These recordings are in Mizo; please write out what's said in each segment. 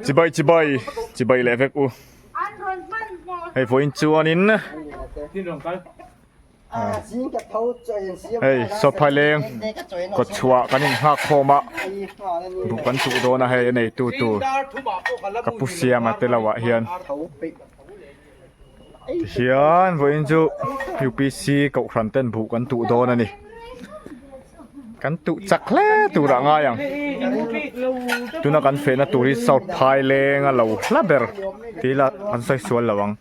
Chibai chibai chibai leh vek u. Hei vawiin chuanin hei sawphai leng kawt chhuah kan innghak khawm a buh kan tuh dawn a hei a neitu tur ka pu siama te lo ah hian tihian vawiin chu upc kohhran ten buh kan tuh dawn a ni kan tuh chak hle tur ah ngai ang tuna kan fehna tur hi south phai leng a lo hla ber tih ila kan sawi sual lo ang.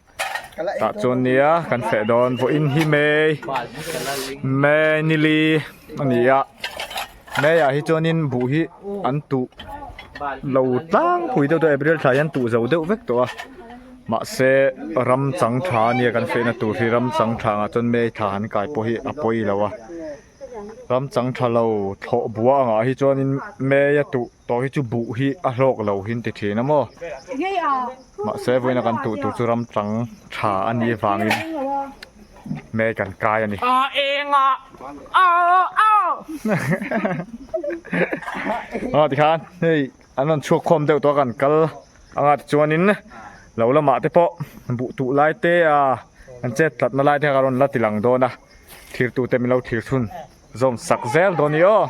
Tah chuan nia kan feh dawn vawiin hi May May nili a ni a May ah hi chuanin buh hi an tuh lo tlangpui deuh deuh April thla hian tuh zo deuh vek tawh a mahse ram chang tha a nia kan fehna tur hi ram chang tha angah chuan May thla han kai pawh hi a pawi lo a ram chang tha lo thlawh bua angah hi chuanin May a tuh. Tawh hi chu buh hi a hlawk lo hi an ti thin a maw? Mahse vawiina kan tuh tur chu ram tang tha a nih avangin me kan kai a ni. Aw tikhan hei an rawn chhuak khawm deuh tawh a kan kal anga tichuanin lo lamah te pawh buh tuh lai te a an chet tlatna lai te kha ka rawn la ti lang dawn a thirtute min lo thlir chhun zawm sak zel dawn a ni aw.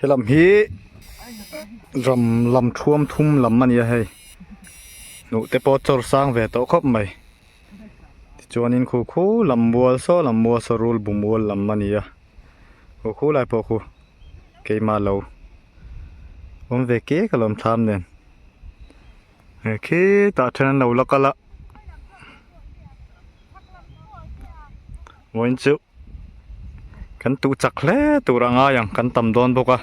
Helam hi ram lam thuam thum lam a ni a hei hnuh te pawh chawr sang ve tawh khawp mai tichuanin khu khu lam mual saw lam mual saw rul bu mual lam a ni a khu khu lai pawh khu keimah lo awm ve kek alawm thlam nen. He khitah then an lo la kal a vawiin chu kan tuh chak hle tur a ngai ang kan tam dawn bawk a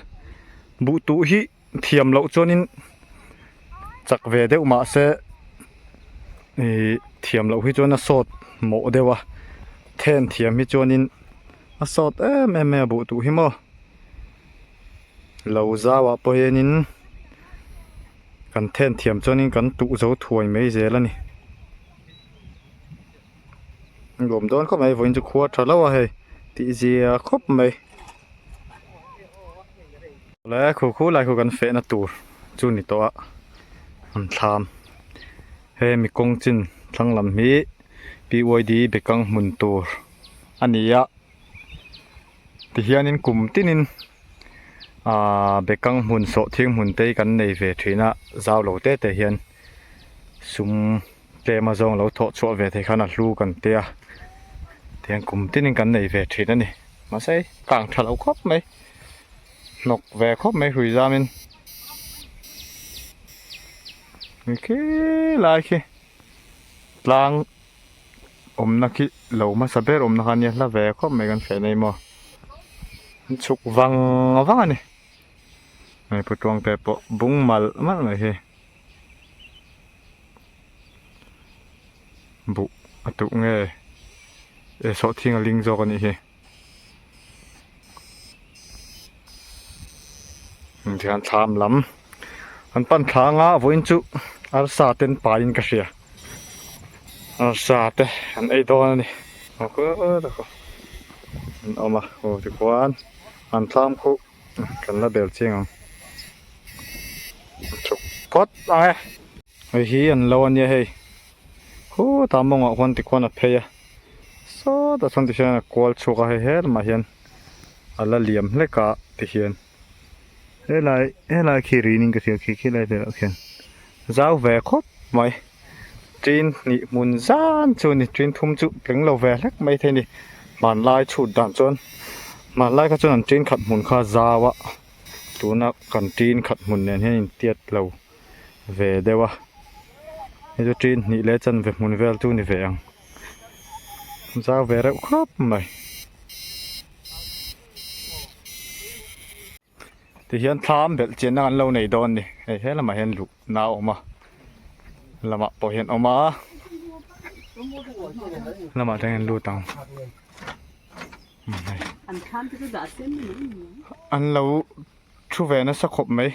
buh tuh hi thiam loh chuanin chak ve deuh mah se ihh thiam loh hi chuan a sawt mawh deuh a then thiam hi chuanin a sawt em em mai a buh tuh hi maw lo zau ah pawh hianin. Kan then thiam chuanin kan tuh zo thuai mai zel a ni. Lawm dawn khawp mai vawiin chu khua tha lo a hei tih zia khawp mai. Le khu khu lai khu kan fehna tur chu ni tawh a an thlam he mi kawng chin thlang lam hi PYD bekang hmun tur a ni a. Tihianin kum tinin aaa bekang hmun sawh thing hmun te hi kan nei ve thin a zau lo te te hian sum tlem a zawng lo thawh chhuah ve thei khan a hlu kan tia tihian kum tinin kan nei ve thin a ni mahse kang tha lo khawp mai hnawk ve khawp mai hrui zamin khi lai khi tlang. Awmna khi lo hmasa ber awmna kha nia hla ve khawp mai kan hriat nei maw an chhuk vang vang a ni hei pu tuang te pawh bung malh malh mai hi buh a tuh nge eh sawhthing a ling zawk a nih hi. Tihian thlam lam an pan thlang a vawiin chu arsa te an paiin ka hria arsa te an ei dawn a ni an awm a aw tikhuan an thlam khu kan la bel chiang ang chhuk phawt ang e. Hei hi an lo a nia hei khutah mawngah khuan tikhuan a phei a sawtah chuan tihian a kual chhuak a hei he lamah hian a la liam hlek a tihian. Helai helai khi rin in ka hria khi khilai velah khian zau ve khawp mai tin hnih hmun zan chu a ni tin thum chu tling lo ve hlek mai thei a ni hmanlai chhut dan chuan hmanlai kha chuan an tin khat hmun kha zau a tuna kan tin khat hmun nen hian intiat lo ve deuh a hei chu tin hnih leh chanve hmun vel chu a ni ve ang zau ve reuh khawp mai. Tihian thlam belh chianna kan lo nei dawn a ni hei he lamah hian luh na a awm a lamah pawh hian awm a lamah te hian lut ang an lo thu ve nasa khawp mai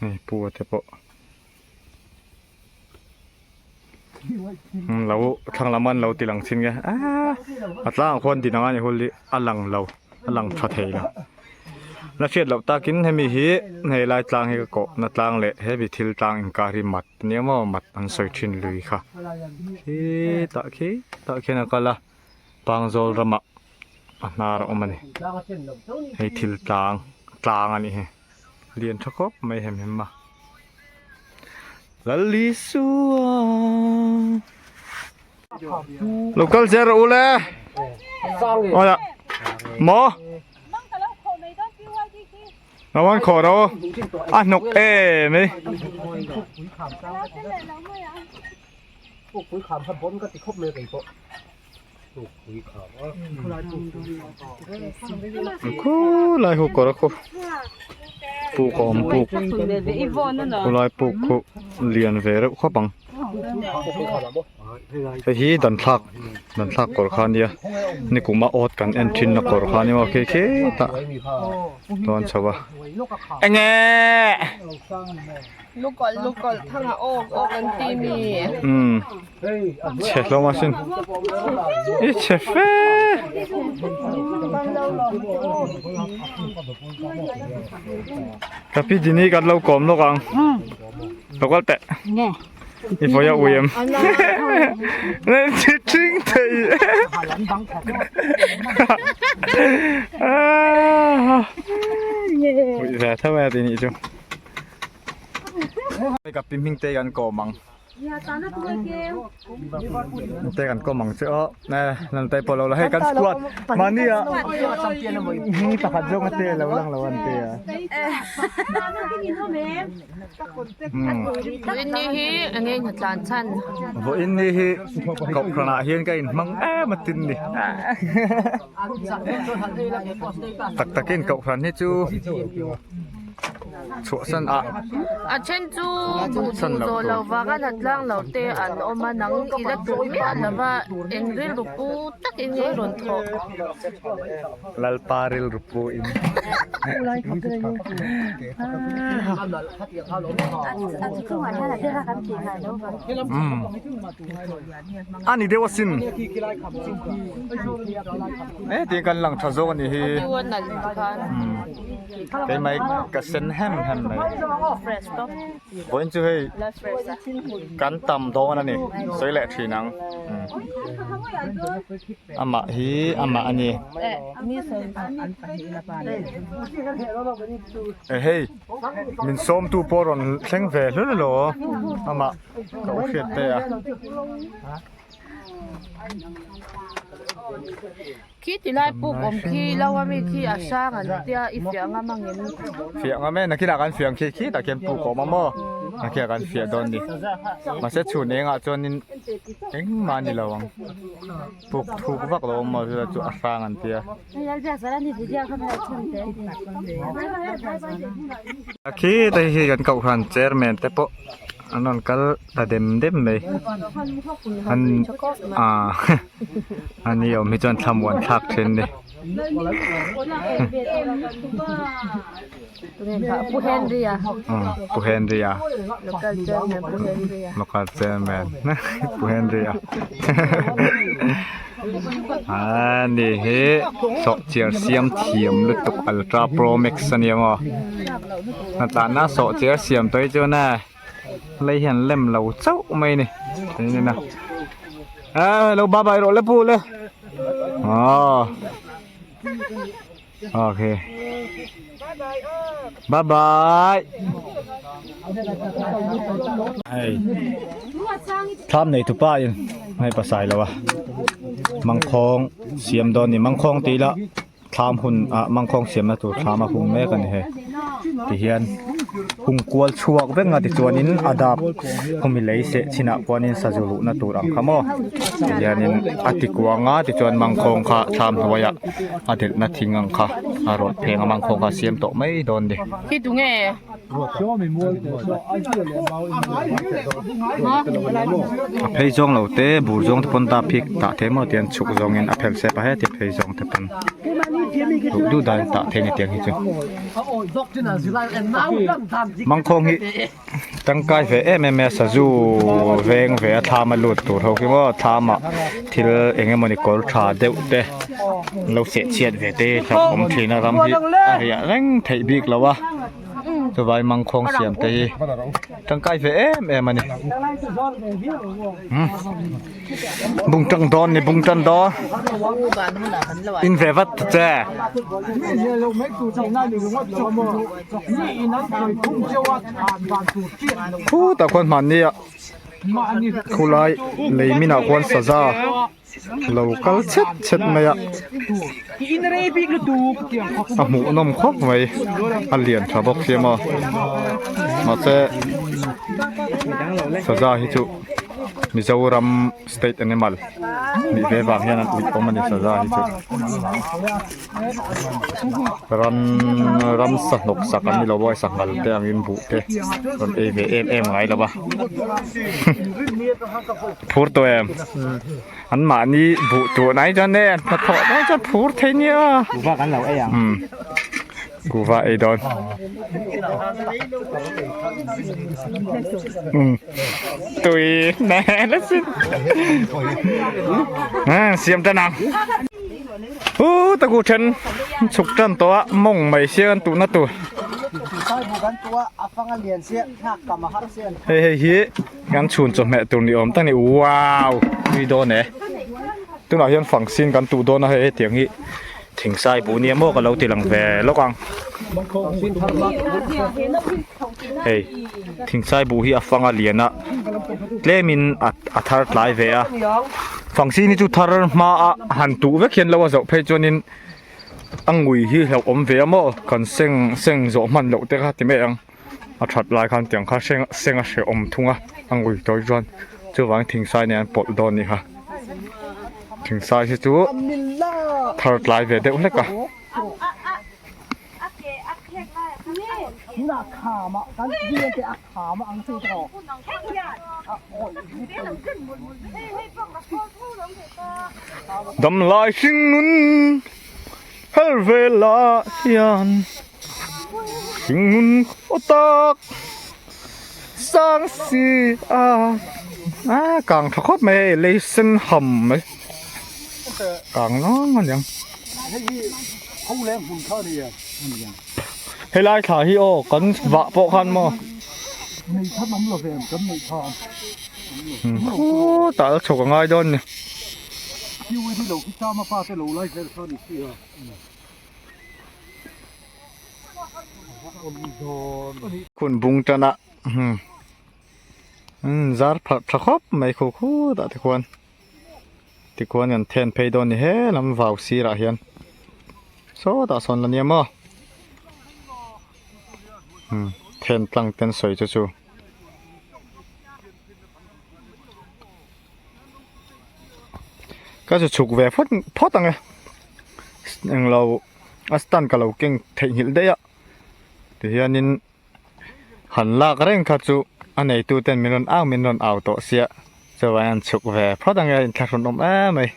hei pu a te pawh. Lo thlang lam an lo ti lang chin nge aaa a tlangah khuan din anga ni hul hi a lang lo a lang tha thei lo la hriat loh takin hemi hi hei lai tlang hi ka kawh na tlang leh hemi thil tlang inkar hi mat ania maw mat an sawi thin lui kha khitah khi tah khian a kal a pangzawl ramah a hnar a awm a ni hei thil tlang tlang a nih hi. Lian tha khawp mai hem hem a. Lalisua. Lo kal zel rawh u le. Aw Maw? Lo an khawh rawh u. A hnawk em ei. Khulai khu kawr a khu puk a awm puk khulai puk khu lian ve reuh khawp ang hei hi dan thlak dan thlak kawr kha ania nikuma awt kan en thin na kawr kha ania maw khi khitah chuan chho a enge. Chhe hlawm a sin i chhe fe ka pi dini kan lo kawm lawk ang lo kal teh i vawi a ui em chi thing thei ui ve tho e tih nih chu ka pi hming te kan kawm ang. Te kan kawm ang che aw e lan te pawh lo la hei kan squad mahni ah mi pakhat zawng a te lo lang lo an te a Vawiin ni hi enge in tlan chhan Vawiin ni hi kohhran ah hian ka in hmang em a tin ni tak takin kohhran hi chu chhuahsan ah A then chu duh duh zawh lo vanga hna tlang lo te an awm a nang i la tuh miah lo va eng rilru pu takin nge i rawn thawh. Lalpa rilru pu in. A ni deuh asin. E tiang kan lang tha zawk a nih hi. Keimah hi ka sen hem hem mai. Vawiin chu hei kan tam dawn a ni sawi leh thin ang. Amah hi amah a ni. E hei min sawmtu pawh rawn thleng ve hlul elaw amah ka u hriat te a. Khi ti lai puk awm khi lo a mi khi a hrang an tia i fiah ngam ang em? Fiah ngam e, nakinah kan fiah ang khi khi tah khian puk awm a maw? Nakinah kan fiah dawn ni. Mahse chhun engah chuanin engmah a ni lo ang. Puk thuk vak lo awm maw chu chu a hrang an tia. Khi te hi kan kohhran chairman te pawh an rawn kal ta dem dem mai. An ah Ani awm hi chuan thlamuan thlak thin ni. Pu Henry a. Pu Henry a. Local chairman Pu Henry a. Local chairman Pu Henry a. Ani hi sawhchiar siam thiam lutuk Ultra Pro Max ania maw. Hnatlana sawhchiar siam tawh hi chuan e. Lei hian lem lo chauh mai a ni tin a eh lo bye bye rawh le pu le aw okay. Bye bye. Hei. Thlam nei tupa in hei pasai lo a. Mangkhawng siam dawn ni mangkhawng tih lah thlam hun ah mangkhawng siam na tur thlam a hung mek a ni hei. Tihian hung kual chhuak vek nga tichuanin a dap khawmi lei seh chinah khuanin sazu luhna tur ang kha maw tihianin a ti kuang a tichuan mangkhawng kha thlam hnuaiah a delhna thing ang kha a rawt pheng a mangkhawng kha a siam tawh mai dawn a ni. Khi tu nge? A phei zawng lo te bur zawng te pawn dap hi tah thei maw tian chhuk zawngin a phel sep a heti phei zawng te pawn duh duh dan tah thei ni tiang hi chu. Mangkhawng hi tangkai ve em em a sazu veng ve a thlam a lut tur ho khi maw thlam ah thil eng emawni kawr tha deuh te an lo seh chhiat ve te hlauhawm thin a ram hi a riah reng theih bik lo a chuvai mangkhawng siam te hi tangkai ve em em a ni bung tang dawn ni bung tan dawn in ve vat ta che. Khutah khuan hmanni ah khulai lei minah khuan saza lo kal chhet chhet mai a a hmuh nawm khawp mai a lian tha bawk sia maw mahse saza hi chu Mizoram state animal nih ve vang hian an ui awm a ni saza hi chu. Ram ramsa hnawk sak an ni lo a sanghal te angin buh te rawn ei ve em em ngai lo a phur tawh em an mahni buh tur nai chuan e an hnathawh dawn chuan phur thei nia kuhva kan lo ei ang umm kuhva ei dawn umm tui hmel asin siam tan ang. Pu ta ku then chhuk tan tawh a mawng mai sia kan tuhna tur hei hei hi kan chhun chawhmeh tur ni awm tak a ni wow tui dawn e tunah hian fangsin kan tuh dawn a hei hetiang hi thingsai buh nia maw ka lo ti lang ve lawk ang hei thingsai buh hi a fang a lian a tlemin a thar tlai ve a. Fangsin hi chu thar hma a han tuh vek hian lo a zoh phei chuanin a ngui hi hlauh awm ve a maw kan seng seng zawh hman loh te kha ti mai ang a that lai khan tiang kha seng seng a hrehawm thung a a ngui tawih chuan chuvangin thingsai nen an pawlh dawn a ni kha thingsai hi chu thar tlai ve deuh hlek a. Damlai hring nun her velah hian hring nun khaw tak sang si a a kang tha khawp mai hei lei sen ham mai kang nang aniang. Helai thla hi aw kan vah pawh khan maw khutah a chhawk a ngai dawn ni. Hun bung tan a zar pharh tha khawp mai khu khutah te khuan. Tikhuan kan then phei dawn ni he lam vau sirah hian sawtah sawn la nia maw umm then tlang ten sawi chu chu ka chu chhuk ve phawt phawt ang e englo a stand ka lo keng theihnghilh daih a tihianin. Han lak reng kha chu a neitu ten min rawn au min rawn au tawh sia chuan an chhuk ve phawt ang e inthlahrun awm em mai.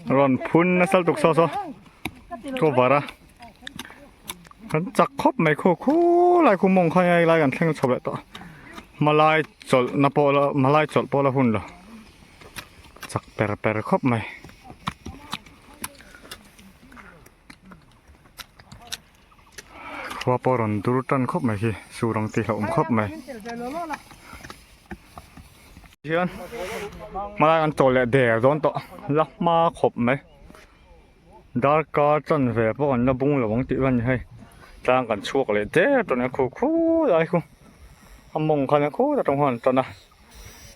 Rawn phun nasa lutuk saw saw cover a. Kan chak khawp mai khu khulai khu mawng kha hei lai kan thleng chho leh tawh hmalai chawlh na pawh la hmalai chawlh pawh la hun lo chak per per khawp mai. Khua pawh rawn dur tan khawp mai khi sur ang tih hlauhawm khawp mai. Hian hmalai kan chawl leh der dawn tawh la hma khawp mai. Darkar chan ve pawh kan la bung lo ang tih a ni hei tlang kan chhuak leh der tawh nia khu khu lai khu a mawng khan a khut atang khan an tan a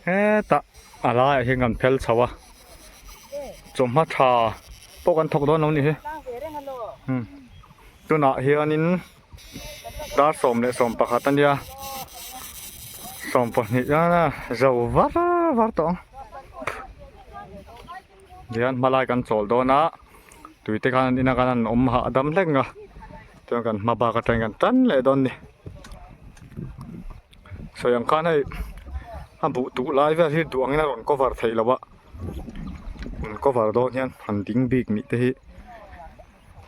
hetah a laiah hian kan phel chho a chawhma tha pawh kan thawk dawn lo a nih hi tunah hianin dar 11 a nia 12 a zo var var tawh ang. Tihian hmalai kan chawl dawn a tui te khan inah khan an awm hahdam hlek a chuan kan hma bak atangin kan tan leh dawn a ni sawi ang khan hei a buh tuh lai vel hi duh angin a rawn cover theih loh a rawn cover dawn hian han ding bik nih te hi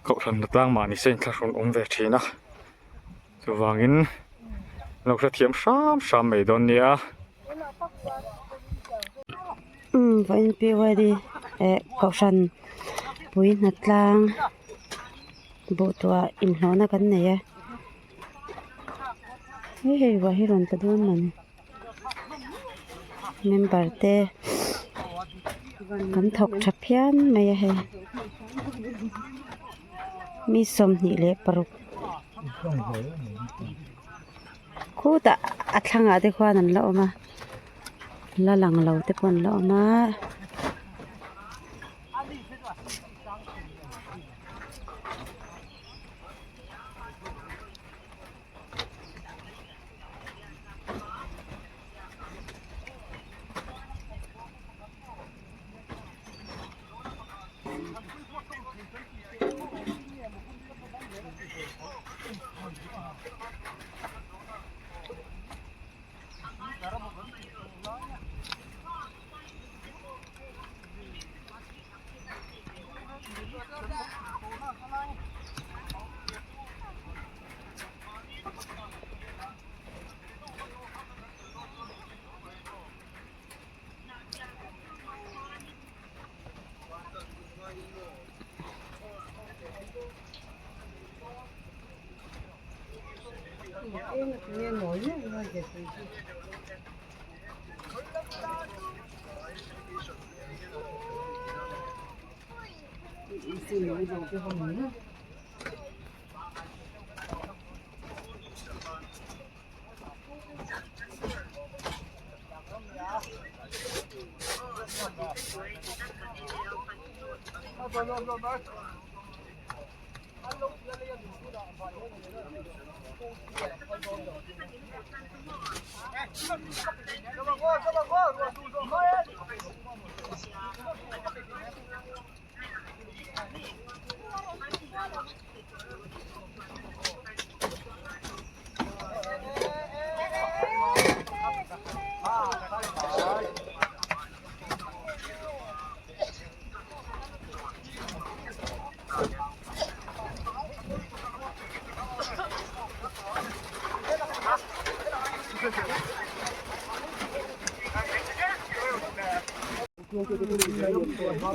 kohhran tlang mahni se inthlahrun awm ve thin a chuvangin lo hrethiam hram hram mai dawn nia. Umm vawiin PYD eh kohhran pui hnatlang buh tuah inhlawhna kan nei a hei hei ruah hi rawn tla dawn mawni member te kan thawk tha phian mai a hei mi 26. Khutah a thlangah te khuan an la awm a la lang lo te pawh an la awm a.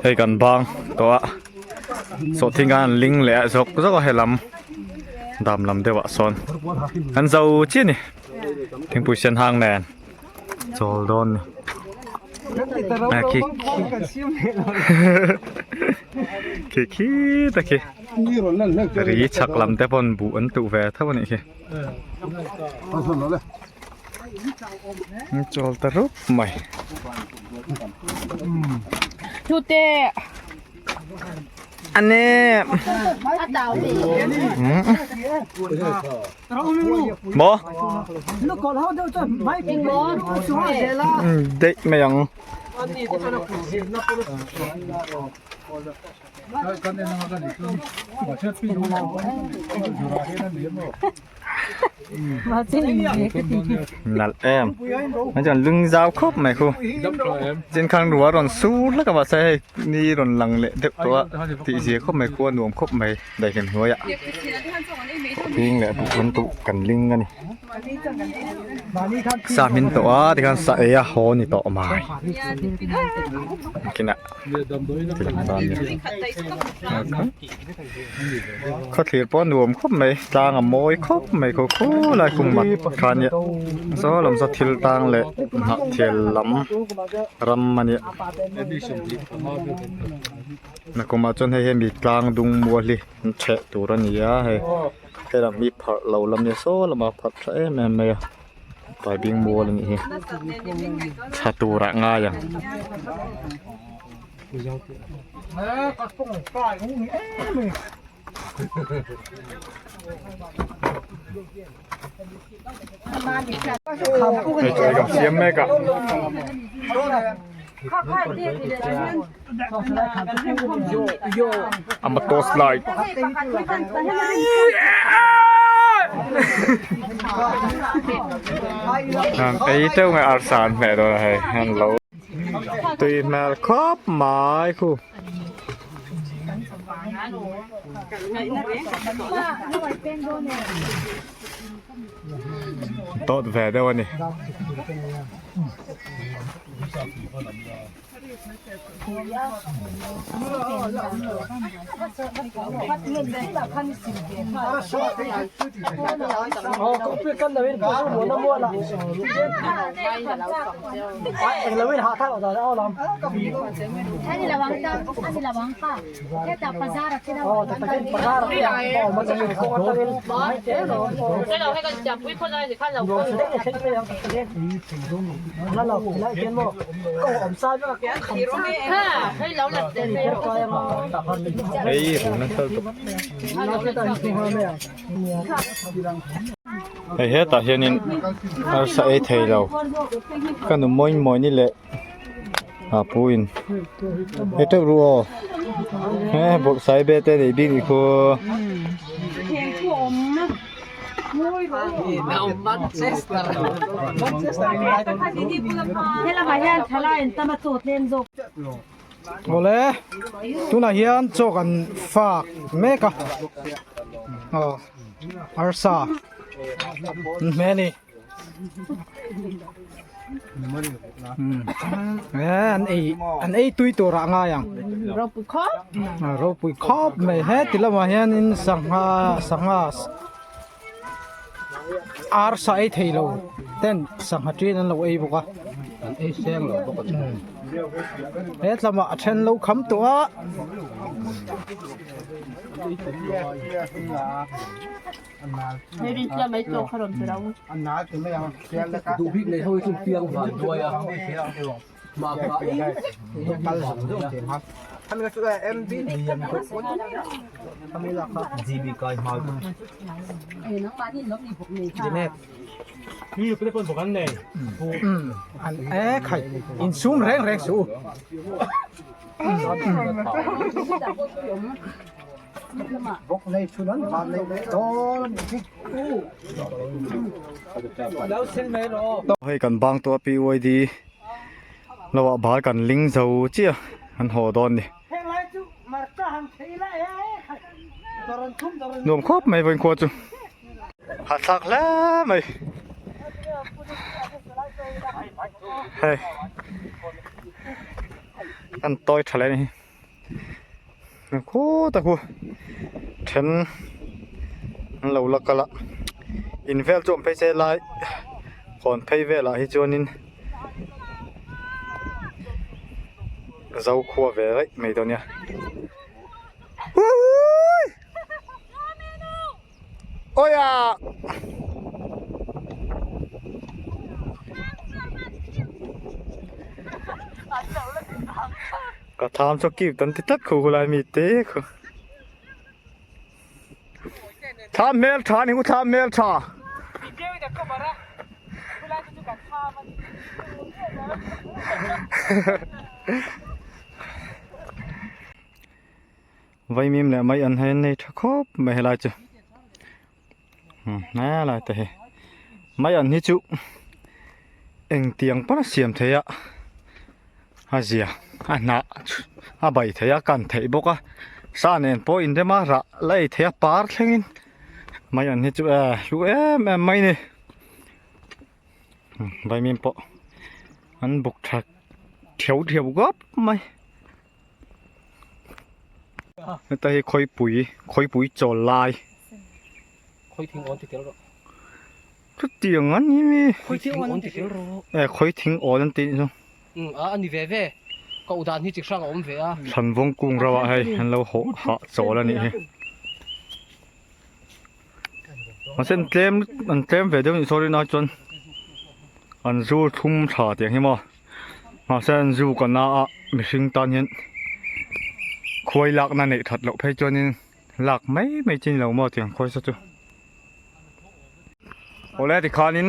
Hei kan bang tawh a sawhthing khan an ling leh a zawk zawk a helam dam lam deuh ah sawn an zo chiah a ni thingpui sen hang nen chawl dawn a ni khi khi khi ta khi ri chhak lam te pawn buh an tuh ve tho a nih khi. Chawl ta rup mai. Thute. Ane. Mo. Dei mai ang. Nalh em. An chuan lung zau khawp mai khu. Chin khang rua rawn sur hlek a mahse hei ni rawn lang leh deuh tawh a tih zia khawp mai khua nuam khawp mai daihlim hnuaiah. Hing leh buh kan tuh kan ling a ni. Sa hmin tawh a tikhan sa ei a haw ni tawh mai. Kinah thil ang tan a ni. Khawthlir pawh nuam khawp mai tlang a mawi khawp mai khaw khaw lai kung mat kha a nia saw lam saw thil tang leh hnah thial lam ram a nia nakumah chuan hei hemi tlang dung mual hi an ṭheh tur a ni a hei helam hi pharh lo lam nia saw lamah pharh tha em em mai a baibing mual a nih hi tha turah ngai ang. Hei chu ei kan siam mek a. Ama toast light. Ei teuh nge arsa an hmeh dawn a hei an lo. Tui hmel khawp mai khu. Tawt ve deuh a ni. Hei run a sal tuk. Hei hetah hianin arsa ei thei lo ka nu mawi mawi ni leh a pu in hei teuh ru aw he bawrhsai be te nei bik ni khu. Awle tunah hian chaw kan fak mek a aw arsa an hmeh a ni e an ei an ei tui tur ah a ngai ang ropui khawp ropui khawp mai heti lamah hianin sangha sangha Arsa ei thei lo ten sangha ṭin an lo ei bawk a an ei seng lo bawk a chu he tlamah a then lo kham tawh a. Insum reng reng suh u. Hei kan bang tawh a PYD lo ah bal kan ling zo chiah an haw dawn ni. Nuam khawp mai vawiin khua chu hahthlak hle mai hei an tawi tha leh a ni. Khawt a khu then an lo la kal a in vel chu awm phei se lai hawn phei velah hi chuanin zokhua ve raih mai dawn nia. Awi ah! Ka tham chu cute an ti tlat khu khulai mi te khu. Thlam hmel tha ni khu thlam hmel tha. Vaimim leh mai an hei an nei tha khawp mai helai chu he lai te hi. Mai an hi chu engtiang pawn a siam theih a a zia a hnah a bai theih a kan theih bawk a sa nen pawh inrem a rah la ei theih a par thlengin mai an hi chu eh hlu em em mai a ni vaimim pawh an buk tha theu theu khawp mai. Heta hi khawipui khawipui chawl lai. Khawi thing awn ti tel rawh. Chutiang an ni mi. Khawi thing awn ti tel rawh. E khawi thing awn an tih chu. Um a ani ve ve. Ka udan hi chi hrang a awm ve a. Thlanvawng kung rauh ah hei an lo hawh hah chawl a nih hi. Mahse an tlem an tlem ve deuh a nih saw rinah chuan an zu thlum tha tiang hi maw. Mahse an zu ka na a mihring tan hian khuai lakna neih that loh phei chuanin lak mai mai chi ni lo maw tiang khuai sa chu. Awle tikhanin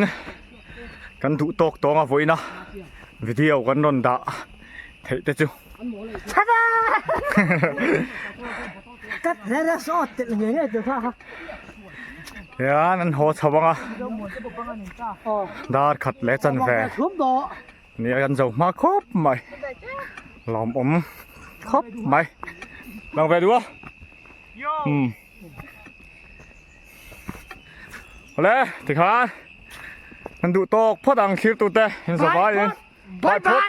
kan duh tawk tawng a vawiin a video kan rawn dah theih te chu. Hian an haw chho ang a dar khat leh chanve nia kan zo hma khawp mai lawmawm khawp mai lang ve duh a umm awle tikhan kan duh tawk phawt ang thlir tute in zavaiin bye phawt.